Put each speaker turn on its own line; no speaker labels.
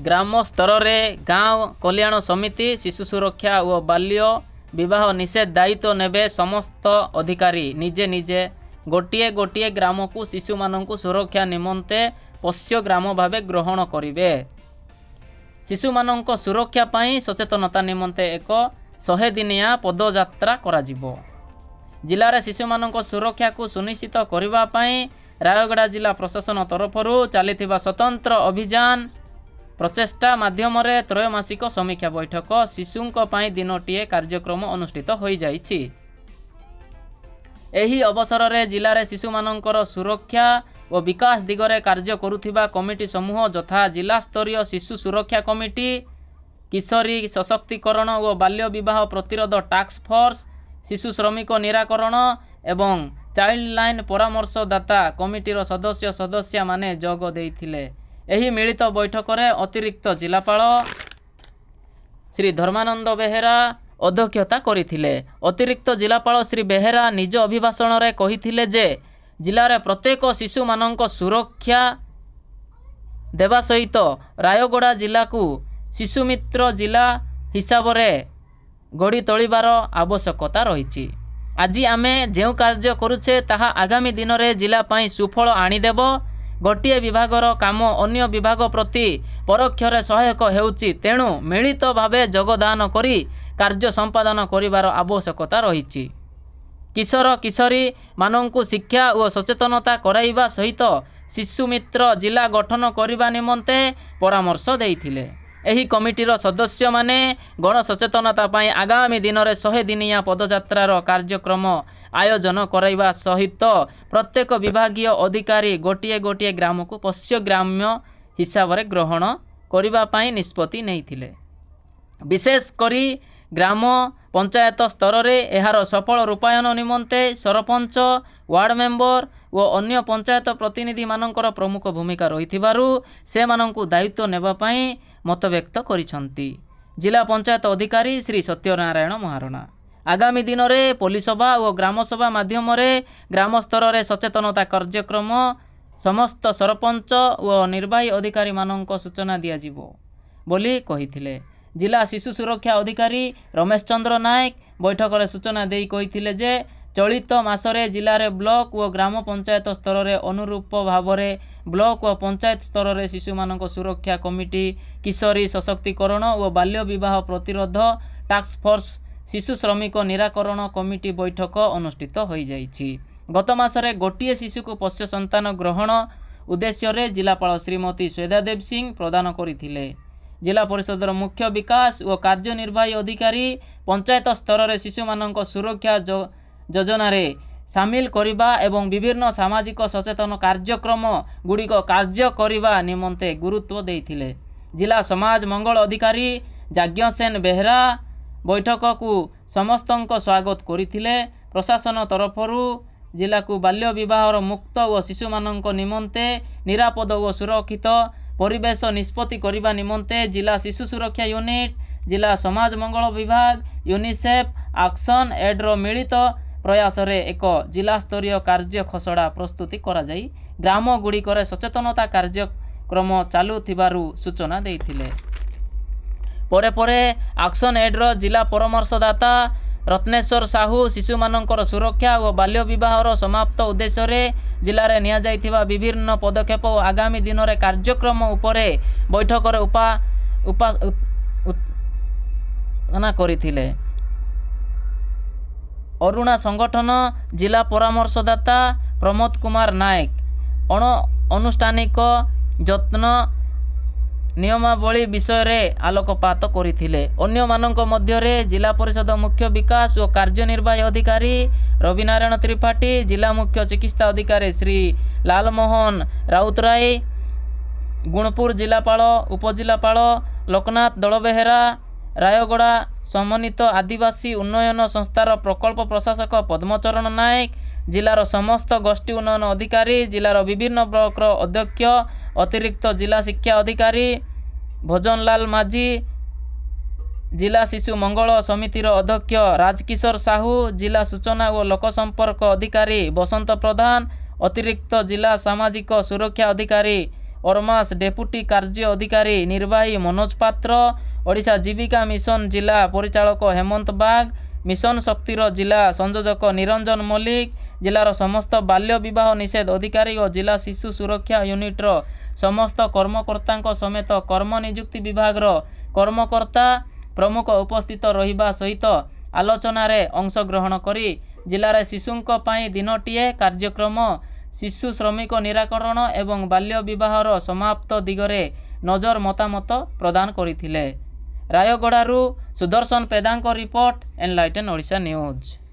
ଗ୍ରାମ ସ୍ତରରେ ଗାଁ କଲ୍ୟାଣ ସମିତି ଶିଶୁ ସୁରକ୍ଷା ଓ ବାଲ୍ୟ ବିବାହ ନିଷେଧ ଦାୟିତ୍ୱ ନେବେ। ସମସ୍ତ ଅଧିକାରୀ ନିଜେ ନିଜେ ଗୋଟିଏ ଗୋଟିଏ ଗ୍ରାମକୁ ଶିଶୁମାନଙ୍କୁ ସୁରକ୍ଷା ନିମନ୍ତେ ପୋଷ୍ୟ ଗ୍ରାମ ଭାବେ ଗ୍ରହଣ କରିବେ। ଶିଶୁମାନଙ୍କ ସୁରକ୍ଷା ପାଇଁ ସଚେତନତା ନିମନ୍ତେ ଏକ 100 ଦିନିଆ ପଦଯାତ୍ରା କରାଯିବ। ଜିଲ୍ଲାରେ ଶିଶୁମାନଙ୍କ ସୁରକ୍ଷାକୁ ସୁନିଶ୍ଚିତ କରିବା ପାଇଁ ରାୟଗଡ଼ା ଜିଲ୍ଲା ପ୍ରଶାସନ ତରଫରୁ ଚାଲିଥିବା ସ୍ୱତନ୍ତ୍ର ଅଭିଯାନ ପ୍ରଚେଷ୍ଟା ମାଧ୍ୟମରେ ତ୍ରୟମାସିକ ସମୀକ୍ଷା ବୈଠକ ଶିଶୁଙ୍କ ପାଇଁ ଦିନଟିଏ କାର୍ଯ୍ୟକ୍ରମ ଅନୁଷ୍ଠିତ ହୋଇଯାଇଛି। ଏହି ଅବସରରେ ଜିଲ୍ଲାରେ ଶିଶୁମାନଙ୍କର ସୁରକ୍ଷା ଓ ବିକାଶ ଦିଗରେ କାର୍ଯ୍ୟ କରୁଥିବା କମିଟି ସମୂହ ଯଥା ଜିଲ୍ଲାସ୍ତରୀୟ ଶିଶୁ ସୁରକ୍ଷା କମିଟି, କିଶୋରୀ ସଶକ୍ତିକରଣ ଓ ବାଲ୍ୟ ବିବାହ ପ୍ରତିରୋଧ ଟାସ୍କ ଫୋର୍ସ, ଶିଶୁ ଶ୍ରମିକ ନିରାକରଣ ଏବଂ ଚାଇଲ୍ଡ ଲାଇନ୍ ପରାମର୍ଶଦାତା କମିଟିର ସଦସ୍ୟ ସଦସ୍ୟାମାନେ ଯୋଗ ଦେଇଥିଲେ। ଏହି ମିଳିତ ବୈଠକରେ ଅତିରିକ୍ତ ଜିଲ୍ଲାପାଳ ଶ୍ରୀ ଧର୍ମାନନ୍ଦ ବେହେରା ଅଧ୍ୟକ୍ଷତା କରିଥିଲେ। ଅତିରିକ୍ତ ଜିଲ୍ଲାପାଳ ଶ୍ରୀ ବେହେରା ନିଜ ଅଭିଭାଷଣରେ କହିଥିଲେ ଯେ ଜିଲ୍ଲାରେ ପ୍ରତ୍ୟେକ ଶିଶୁମାନଙ୍କ ସୁରକ୍ଷା ଦେବା ସହିତ ରାୟଗଡ଼ା ଜିଲ୍ଲାକୁ ଶିଶୁମିତ୍ର ଜିଲ୍ଲା ହିସାବରେ ଗଢ଼ି ତୋଳିବାର ଆବଶ୍ୟକତା ରହିଛି। ଆଜି ଆମେ ଯେଉଁ କାର୍ଯ୍ୟ କରୁଛେ, ତାହା ଆଗାମୀ ଦିନରେ ଜିଲ୍ଲା ପାଇଁ ସୁଫଳ ଆଣିଦେବ। ଗୋଟିଏ ବିଭାଗର କାମ ଅନ୍ୟ ବିଭାଗ ପ୍ରତି ପରୋକ୍ଷରେ ସହାୟକ ହେଉଛି। ତେଣୁ ମିଳିତ ଭାବେ ଯୋଗଦାନ କରି କାର୍ଯ୍ୟ ସମ୍ପାଦନ କରିବାର ଆବଶ୍ୟକତା ରହିଛି। କିଶୋର କିଶୋରୀମାନଙ୍କୁ ଶିକ୍ଷା ଓ ସଚେତନତା କରାଇବା ସହିତ ଶିଶୁମିତ୍ର ଜିଲ୍ଲା ଗଠନ କରିବା ନିମନ୍ତେ ପରାମର୍ଶ ଦେଇଥିଲେ। ଏହି କମିଟିର ସଦସ୍ୟମାନେ ଗଣସଚେତନତା ପାଇଁ ଆଗାମୀ ଦିନରେ 100 ଦିନିଆ ପଦଯାତ୍ରାର କାର୍ଯ୍ୟକ୍ରମ ଆୟୋଜନ କରାଇବା ସହିତ ପ୍ରତ୍ୟେକ ବିଭାଗୀୟ ଅଧିକାରୀ ଗୋଟିଏ ଗୋଟିଏ ଗ୍ରାମକୁ ପୋଷ୍ୟ ଗ୍ରାମ୍ୟ ହିସାବରେ ଗ୍ରହଣ କରିବା ପାଇଁ ନିଷ୍ପତ୍ତି ନେଇଥିଲେ। ବିଶେଷ କରି ଗ୍ରାମ ପଞ୍ଚାୟତ ସ୍ତରରେ ଏହାର ସଫଳ ରୂପାୟନ ନିମନ୍ତେ ସରପଞ୍ଚ, ୱାର୍ଡ ମେମ୍ବର ଓ ଅନ୍ୟ ପଞ୍ଚାୟତ ପ୍ରତିନିଧିମାନଙ୍କର ପ୍ରମୁଖ ଭୂମିକା ରହିଥିବାରୁ ସେମାନଙ୍କୁ ଦାୟିତ୍ୱ ନେବା ପାଇଁ ମତବ୍ୟକ୍ତ କରିଛନ୍ତି ଜିଲ୍ଲା ପଞ୍ଚାୟତ ଅଧିକାରୀ ଶ୍ରୀ ସତ୍ୟନାରାୟଣ ମହାରଣା। ଆଗାମୀ ଦିନରେ ପଲ୍ଲୀସଭା ଓ ଗ୍ରାମସଭା ମାଧ୍ୟମରେ ଗ୍ରାମ ସ୍ତରରେ ସଚେତନତା କାର୍ଯ୍ୟକ୍ରମ ସମସ୍ତ ସରପଞ୍ଚ ଓ ନିର୍ବାହୀ ଅଧିକାରୀମାନଙ୍କ ସୂଚନା ଦିଆଯିବ ବୋଲି କହିଥିଲେ। ଜିଲ୍ଲା ଶିଶୁ ସୁରକ୍ଷା ଅଧିକାରୀ ରମେଶ ଚନ୍ଦ୍ର ନାୟକ ବୈଠକରେ ସୂଚନା ଦେଇ କହିଥିଲେ ଯେ ଚଳିତ ମାସରେ ଜିଲ୍ଲାରେ ବ୍ଲକ ଓ ଗ୍ରାମ ପଞ୍ଚାୟତ ସ୍ତରରେ ଅନୁରୂପ ଭାବରେ ବ୍ଲକ ଓ ପଞ୍ଚାୟତ ସ୍ତରରେ ଶିଶୁମାନଙ୍କ ସୁରକ୍ଷା କମିଟି, କିଶୋରୀ ସଶକ୍ତିକରଣ ଓ ବାଲ୍ୟ ବିବାହ ପ୍ରତିରୋଧ ଟାସ୍କ ଫୋର୍ସ, ଶିଶୁ ଶ୍ରମିକ ନିରାକରଣ କମିଟି ବୈଠକ ଅନୁଷ୍ଠିତ ହୋଇଯାଇଛି। ଗତ ମାସରେ ଗୋଟିଏ ଶିଶୁକୁ ପୋଷ୍ୟ ସନ୍ତାନ ଗ୍ରହଣ ଉଦ୍ଦେଶ୍ୟରେ ଜିଲ୍ଲାପାଳ ଶ୍ରୀମତୀ ଶ୍ୱେତା ଦେବ ସିଂ ପ୍ରଦାନ କରିଥିଲେ। ଜିଲ୍ଲା ପରିଷଦର ମୁଖ୍ୟ ବିକାଶ ଓ କାର୍ଯ୍ୟନିର୍ବାହୀ ଅଧିକାରୀ ପଞ୍ଚାୟତ ସ୍ତରରେ ଶିଶୁମାନଙ୍କ ସୁରକ୍ଷା ଯୋଜନାରେ ସାମିଲ କରିବା ଏବଂ ବିଭିନ୍ନ ସାମାଜିକ ସଚେତନ କାର୍ଯ୍ୟକ୍ରମ ଗୁଡ଼ିକ କାର୍ଯ୍ୟ କରିବା ନିମନ୍ତେ ଗୁରୁତ୍ୱ ଦେଇଥିଲେ। ଜିଲ୍ଲା ସମାଜ ମଙ୍ଗଳ ଅଧିକାରୀ ଯାଜ୍ଞସେନ ବେହେରା ବୈଠକକୁ ସମସ୍ତଙ୍କ ସ୍ୱାଗତ କରିଥିଲେ। ପ୍ରଶାସନ ତରଫରୁ ଜିଲ୍ଲାକୁ ବାଲ୍ୟ ବିବାହର ମୁକ୍ତ ଓ ଶିଶୁମାନଙ୍କ ନିମନ୍ତେ ନିରାପଦ ଓ ସୁରକ୍ଷିତ ପରିବେଶ ନିଷ୍ପତ୍ତି କରିବା ନିମନ୍ତେ ଜିଲ୍ଲା ଶିଶୁ ସୁରକ୍ଷା ୟୁନିଟ୍, ଜିଲ୍ଲା ସମାଜ ମଙ୍ଗଳ ବିଭାଗ, ୟୁନିସେଫ୍, ଆକ୍ସନ୍ ଏଡ୍ର ମିଳିତ ପ୍ରୟାସରେ ଏକ ଜିଲ୍ଲାସ୍ତରୀୟ କାର୍ଯ୍ୟ ଖସଡ଼ା ପ୍ରସ୍ତୁତି କରାଯାଇ ଗ୍ରାମଗୁଡ଼ିକରେ ସଚେତନତା କାର୍ଯ୍ୟକ୍ରମ ଚାଲୁଥିବାରୁ ସୂଚନା ଦେଇଥିଲେ। ପରେ ପରେ ଆକ୍ସନ୍ ଏଡ୍ର ଜିଲ୍ଲା ପରାମର୍ଶଦାତା ରତ୍ନେଶ୍ୱର ସାହୁ ଶିଶୁମାନଙ୍କର ସୁରକ୍ଷା ଓ ବାଲ୍ୟ ବିବାହର ସମାପ୍ତ ଉଦ୍ଦେଶ୍ୟରେ ଜିଲ୍ଲାରେ ନିଆଯାଇଥିବା ବିଭିନ୍ନ ପଦକ୍ଷେପ ଓ ଆଗାମୀ ଦିନରେ କାର୍ଯ୍ୟକ୍ରମ ଉପରେ ବୈଠକରେ ଉପା ଉପା କରିଥିଲେ। ଅରୁଣା ସଂଗଠନ ଜିଲ୍ଲା ପରାମର୍ଶଦାତା ପ୍ରମୋଦ କୁମାର ନାୟକ ଅଣ ଅନୁଷ୍ଠାନିକ ଯତ୍ନ ନିୟମାବଳୀ ବିଷୟରେ ଆଲୋକପାତ କରିଥିଲେ। ଅନ୍ୟମାନଙ୍କ ମଧ୍ୟରେ ଜିଲ୍ଲା ପରିଷଦ ମୁଖ୍ୟ ବିକାଶ ଓ କାର୍ଯ୍ୟନିର୍ବାହୀ ଅଧିକାରୀ ରବିନାରାୟଣ ତ୍ରିପାଠୀ, ଜିଲ୍ଲା ମୁଖ୍ୟ ଚିକିତ୍ସା ଅଧିକାରୀ ଶ୍ରୀ ଲାଲମୋହନ ରାଉତରାୟ, ଗୁଣପୁର ଜିଲ୍ଲାପାଳ, ଉପଜିଲ୍ଲାପାଳ ଲୋକନାଥ ଦଳବେହେରା, ରାୟଗଡ଼ା ସମନ୍ୱିତ ଆଦିବାସୀ ଉନ୍ନୟନ ସଂସ୍ଥାର ପ୍ରକଳ୍ପ ପ୍ରଶାସକ ପଦ୍ମଚରଣ ନାୟକ, ଜିଲ୍ଲାର ସମସ୍ତ ଗୋଷ୍ଠୀ ଉନ୍ନୟନ ଅଧିକାରୀ, ଜିଲ୍ଲାର ବିଭିନ୍ନ ବ୍ଲକର ଅଧ୍ୟକ୍ଷ, ଅତିରିକ୍ତ ଜିଲ୍ଲା ଶିକ୍ଷା ଅଧିକାରୀ ଭଜନଲାଲ ମାଝୀ, ଜିଲ୍ଲା ଶିଶୁ ମଙ୍ଗଳ ସମିତିର ଅଧ୍ୟକ୍ଷ ରାଜକିଶୋର ସାହୁ, ଜିଲ୍ଲା ସୂଚନା ଓ ଲୋକସମ୍ପର୍କ ଅଧିକାରୀ ବସନ୍ତ ପ୍ରଧାନ, ଅତିରିକ୍ତ ଜିଲ୍ଲା ସାମାଜିକ ସୁରକ୍ଷା ଅଧିକାରୀ ଓରମାସ୍ ଡେପୁଟି କାର୍ଯ୍ୟ ଅଧିକାରୀ ନିର୍ବାହୀ ମନୋଜ ପାତ୍ର, ଓଡ଼ିଶା ଜୀବିକା ମିଶନ ଜିଲ୍ଲା ପରିଚାଳକ ହେମନ୍ତ ବାଗ, ମିଶନ ଶକ୍ତିର ଜିଲ୍ଲା ସଂଯୋଜକ ନିରଞ୍ଜନ ମଲ୍ଲିକ, ଜିଲ୍ଲାର ସମସ୍ତ ବାଲ୍ୟ ବିବାହ ନିଷେଧ ଅଧିକାରୀ ଓ ଜିଲ୍ଲା ଶିଶୁ ସୁରକ୍ଷା ୟୁନିଟ୍ର ସମସ୍ତ କର୍ମକର୍ତ୍ତାଙ୍କ ସମେତ କର୍ମ ନିଯୁକ୍ତି ବିଭାଗର କର୍ମକର୍ତ୍ତା ପ୍ରମୁଖ ଉପସ୍ଥିତ ରହିବା ସହିତ ଆଲୋଚନାରେ ଅଂଶଗ୍ରହଣ କରି ଜିଲ୍ଲାରେ ଶିଶୁଙ୍କ ପାଇଁ ଦିନଟିଏ କାର୍ଯ୍ୟକ୍ରମ, ଶିଶୁ ଶ୍ରମିକ ନିରାକରଣ ଏବଂ ବାଲ୍ୟ ବିବାହର ସମାପ୍ତ ଦିଗରେ ନଜର ମତାମତ ପ୍ରଦାନ କରିଥିଲେ। ରାୟଗଡ଼ାରୁ ସୁଦର୍ଶନ ପେଦାଙ୍କ ରିପୋର୍ଟ, ଏନଲାଇଟେନ୍ ଓଡ଼ିଶା ନ୍ୟୁଜ୍।